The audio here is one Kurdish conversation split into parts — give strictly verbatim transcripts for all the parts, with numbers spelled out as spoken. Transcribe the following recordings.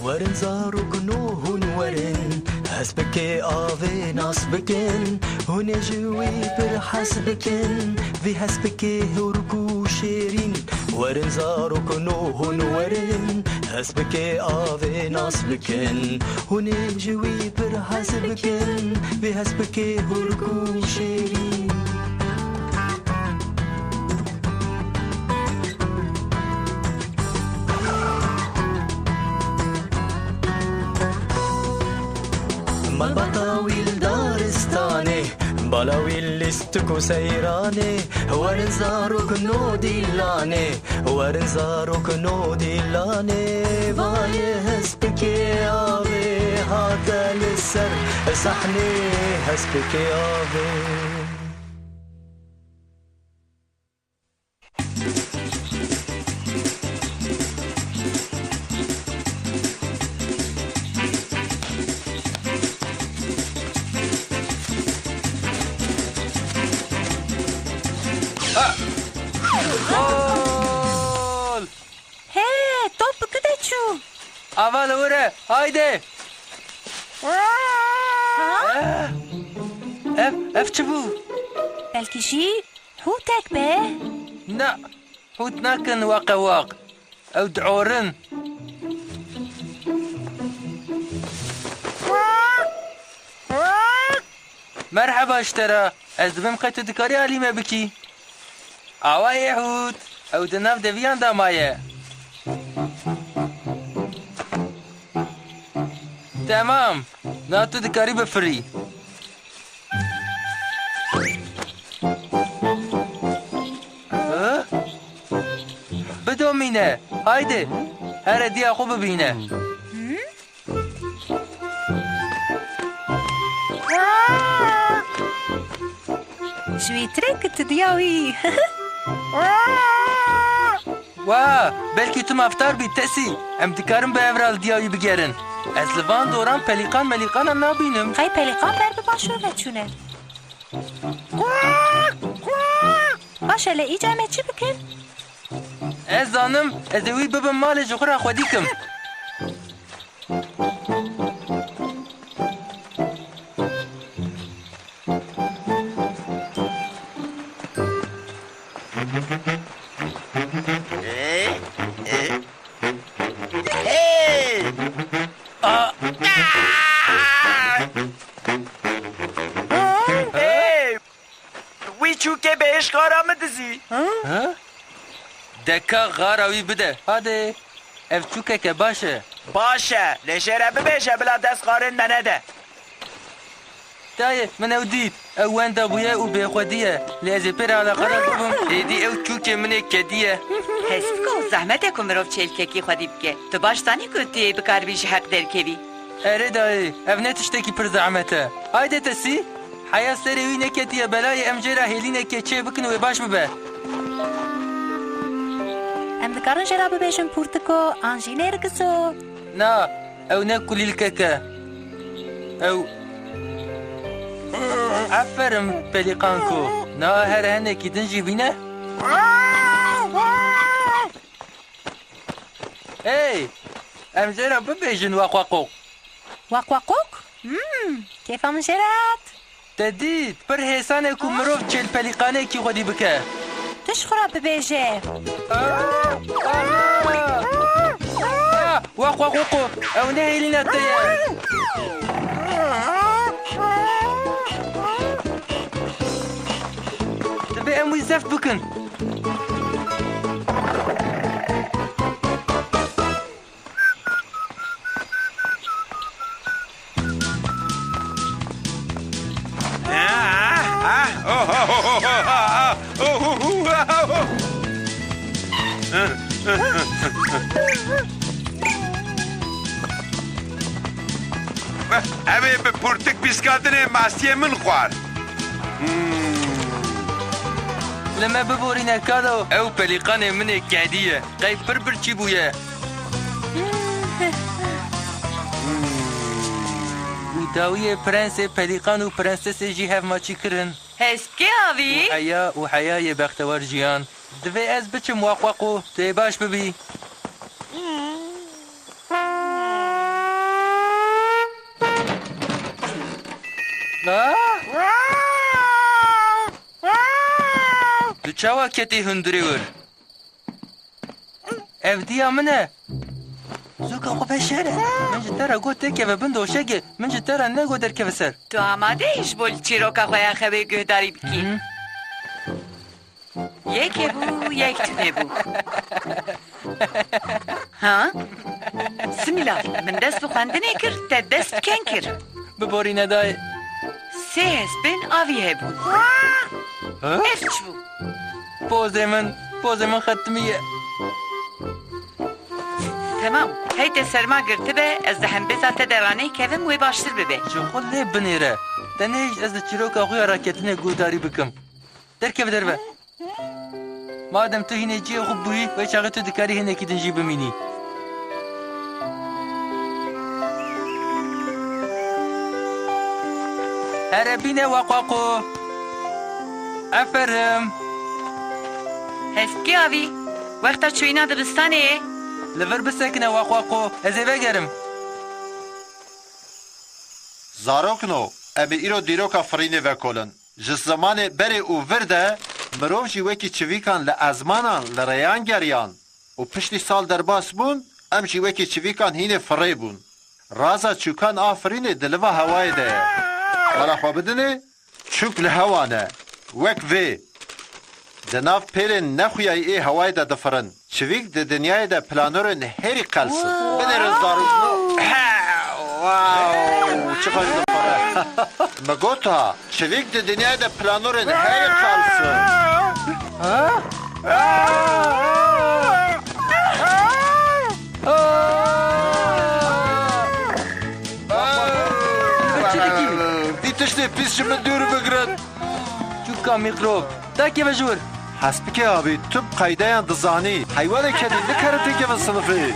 Werin zarokno hûn werin, hespikê avê nas bikin, hûn ê ji wî pir hez bikin, vî hespikê hûrk û şêrîn. Werin zarokno hûn werin, hespikê avê nas bikin, hûn ê ji wî pir hez bikin, vî hespikê hûrk û şêrîn. Malbata wî li daristanê, bala wî li lîstik û seyranê, werin zarokno dîlanê, werin zarokno dîlanê, vayê hespikê avê hate li ser sahnê, hespikê avê. Gol! He, top bi ku de çû? Ava li wir e, haydi! Ha? Ev, ev çi bû? Belkî jî hûtek be? Na, hût nakin waqewaq. Ew diorin. Merheba ji te re. Ez dibêm qey tu dikarî alî me bikî. Awa yê hût. Ew di nav deviyan de maye. Temam. Na tu dikarî bifirî. Hı? Bidomîne. Haydi. Here diya xwe bibîne. Hı? Ji wî tirek tu diya wî. Wa, belkî tu mafdar bî Tesî. Em dikarin bi hev re li diya wî bigerin. Ez li van doran pelîqan melîqanan nabînim. Qey pelîqan ber bi başûr ve çûne. Baş e, lê îca em ê çi bikin? Ez zanim, ez ê wî bibim malê ji xwe re xwedî kim. Hey! A! Hey! Wî çûkê bêhêj xara min dizî. Ha? Deka xara wî bide. Hadi. Ev çûkeke baş e. Baş e. Lê jê re bibêje bila dest xarên me nede. Dayê, min ew dît. Ew wenda bûye û bêxwedî ye. Lê ez ê pê re eleqedar bibim. Êdî ew çûkê min ê kedî ye. Hespiko, zehmet e ku mirov çêlkekî xwedî bike. Tu baş zanî ku tu yê bikaribî ji heq derkevî. Erê dayê, ev ne tiştekî pir zehmet e. Hayde Tesî, heya serê wî neketiye belayê, em jê re hêlînekê çê bikin wê baş bibe. Em dikarin jê re bibêjin pûrtiko an jî nêrgiso? Na, ew ne kulîlkek e. Ew... Aferin pelîqanko. Na her henekî din jî bîne. Hey! Em jê re bibêjin waqwaqok. Waqwaqok? Hmm, kêfa min jê re hat. Te dît, pir hêsan e ku mirov çêlpelîqaneyekî xwedî bike. Tu ji xwe re bibêje. Ah! Ah! Ah! Waqwaqoko, ew ne hêlîna te ye. Divê em wî zeft bikin. Ev ê bi pirtik pîskandinê masiyê min xwar. Hmm. Li me biborîne kalo. Ew pelîqanê min ê kedî ye. Qey pir birçî bûye. Û dawiyê prensê pelîqan û prensesê jî hev maçî kirin. Hespkê avî. Û heya, û heyayê bextewar jiyan. Divê ez biçim waqwaqo, tu ê baş bibî. Çawa ketî hundirê wir? Ev diya min e. Zûka xwe veşêre. Min ji te re got têkeve bin doşegê. Min ji te re negot derkeve ser. Tu amade yî ji bo li çîroka xwe ya xewê guhdarî bikî? Hı. Yek hebû, yek tune bû. Ha? Simîla, min dest bi xwendinê kir, te dest bi ken kir. Biborîne dayê. Sê hespên avî hebûn. Ha? Ev çi bû? Pozê min, pozê min xetimiye. Temam, hey te serma girtibe, ez di hembêza te de ranêkevim wê baştir bibe. Ji xwe lê binêre. Tenê hêj ez di çîroka xwe ya raketinê guhdarî bikim. Derkeve derve. Madem tu hînê cihê xwe bûyî, wê çaxê tu dikarî hinekî din jî bimînî. Here bîne waqwaqo. Eferim. Hespikê avî, wexta çûyîna dibistanê ye. Li vir bisekine waqwaqo, ez ê vegerim. Zarokno, em ê îro dîroka firînê vekolin. Ji zimanê berê û vir de mirov jî wekî çivîkan li ezmanan, li rêyan geriyan û piştî sal derbas bûn, em jî wekî çivîkan hînê firê bûn. Raza çûkan a firînê di liva hewayê de ye. Bala xwe bidinê, çûk li hewa ne. Wek vê. Di nav pêlên nexuyayî ê hewayê de difirin. Çivîk di dinyayê de planorên herî qels in. Binêrin zarokno. He, wow, çiqas difire. Min got ha, çivîk di dinyayê de planorên herî qels in. Ha? Çi dikî? Vî tiştê pîs ji min dûr bigirin. Çûka mîkrop. Dakeve ji wir. Hespikê avî, tu bi qeydeyan dizanî. Heywanê kedî nikare têkevin sinifê.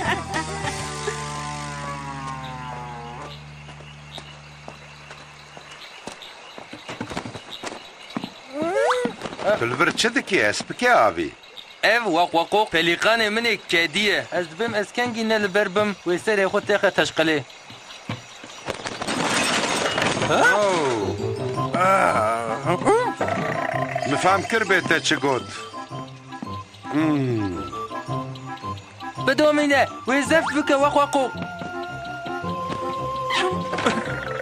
Tu li vir çi dikî hespikê avî? Ev waqwaqoq pelîqanê min ê kedî ye. Ez dibêm ez kengî ne li ber bim, wê serê xwe têxe teşqelê. Oh. Ah. Min fehm kir bê te çi got. Hmm. Bidomîne, wê zeft bike waqwaqoq.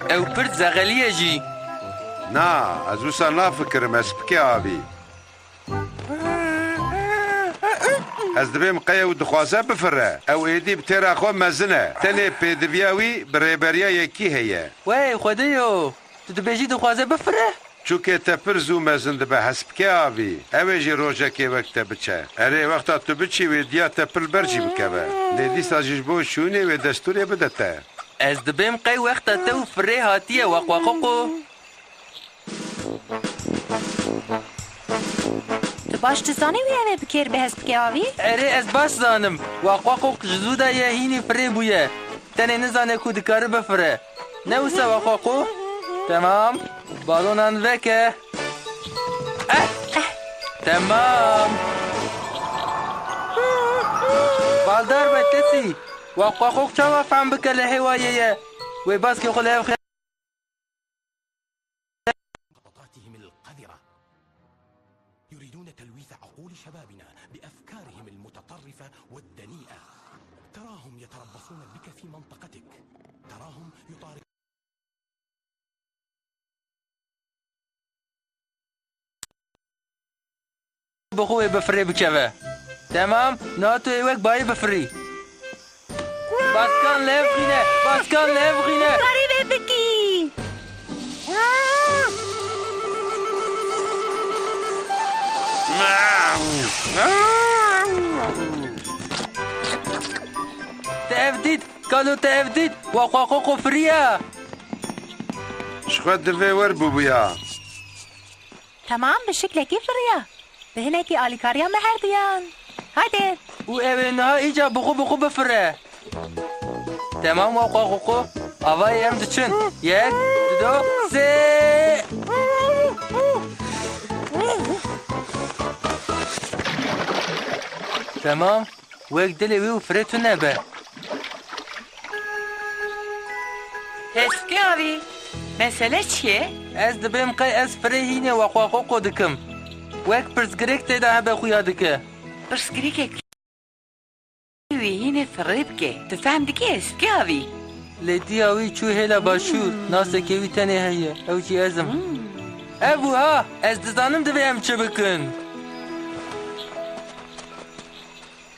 Ew pir zexelî ye jî. Na, ez wisa nafikirim, hespikê avî. Ez dibêm qey ew dixwaze bifire. Ew êdî bi têra xwe mezin e. Tenê pêdiviya wî bi rêberiya yekî heye. Wey, Xwedêyo! Tu dibêjî dixwaze bifire? Çûkê te pir zû mezin dibe, hespikê avî. Ew ê jî rojekê wek te biçe. Erê, wexta tu biçî wê diya te pir ber jî bikeve. Lê dîsa jî ji bo şûnê wê destûrê bide te. Ez dibêm qey wexta te û firê hatiye, waqwaqoqo. Tu baş dizanî wî ev ê bi kêr bê hespikê avî? Erê, ez baş zanim. Waqwaqoq ji zû de ye hînî firê bûye. Tenê nizane ku dikare bifire. Ne wisa waqwaqo? Temam. Balonan veke. Eh! Temam. Baldar be tesî. Waqwaqoq çawa fehm bike li hêwayê ye? Wê baskê xwe li hev xê- خططاتهم القذرة. يريدون تلويث عقول شبابنا بأفكارهم المتطرفة والدنيئة. تراهم يتربصون بك في منطقتك. تراهم يطاردون Bi xwe wê bi firê bikeve. Temam, niha tu ê wek bayê bifirî. Baskan li hev xîne, baskan li hev xîne. Karî vê bikî. Te ev dît, kalo te ev dît, waqwaqoqo firiya. Ji xwe divê wer bûbûya. Temam, bi şiklekî firiya. Bi hinekî alîkariya me herduyan. Haydi. Û ew ê niha îca bi xwe bi xwe bifire. Temam, waqwaqoqo. Avayê em diçin. Yek, dido, sê. Temam. Wek dilê wî û firê tune be. Hespikê avî, mesele çi ye? Ez dibêm qey ez firê hînê waqwaqoqo dikim. Wek pirsgirêk tê de hebe xuya dike. Pirsgirêkek wî hînê firê bike. Tu fehm dikî ez kavî. Lê diya wî çû hêla başûr. Nasekê wî tenê heye. Ew jî ez im. Hmm. Ev wiha, ez dizanim divê em çi bikin.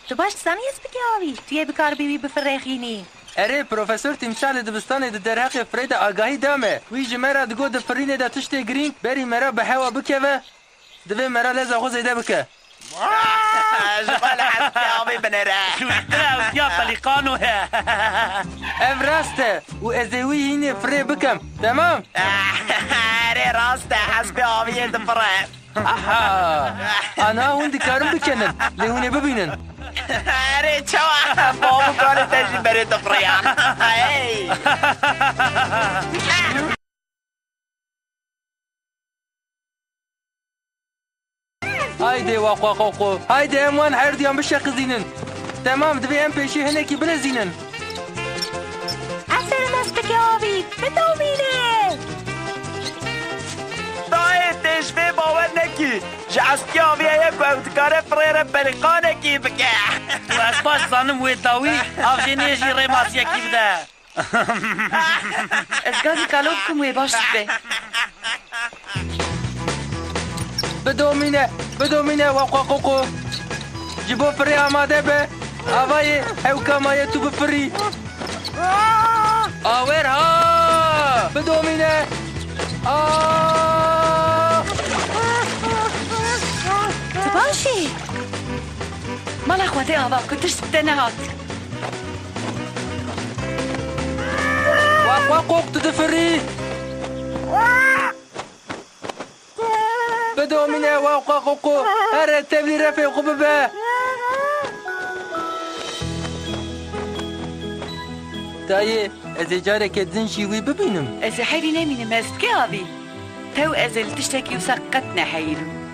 Tu baş dizanî ez bike avî. Tu yê bikaribî wî bifirêxînî. Erê, Profesor Tîmsah li dibistanê di derheqê firê de agahî da me. Wî ji me re digot di firînê de tiştê girîng berî me re bi hewa bikeve, divê me re leza xwe zêde bike. Ji xwe li hespê avê binêre. Dûrîtir e, ew diya pelîkano ye. Ev rast e û ez ê wî hînê firê bikim. Temam? Erê, rast e, hespê aviyê difire. Aha! Ana hûn dikarin bikinin, lê hûn ê bibînin. Erê çawa? Bavû kanê te jî berê difiriya. Hey! Haydê waqwaqoqo, haydê em wan herduyan bişeqizînin. Temam, divê em pêşî hinekî bilezînin. Aferin ez bike avî, bidomîne! Dayê, tê ji vê bawer nekî. Ji eskiya avî heye ku ew dikare firê re pelîqanekî bike. Û ez baş zanim wê dawî av jê nêjî rêmasiyekî bide. Ez gazî kalo bikim wê baş dibe. Bidomîne, bidomîne, waqwaqoqo. Ji bo firê amade be. Avayê, hewka maye tu bifirî. Awer ha! Bidomîne! Aa! Tu baş î? Mala Xwedê ava ku tişt bi te nehat. Waqwaqoq, tu difirî! Bidomîne, waqwaqoqo, here tevlî refê xwe bibe. Dayê, ez ê careke din jî wî bibînim. Ez ê herî nemînim, ez dike avî. Tew ez ê li tiştekî wisa qet neheyînim.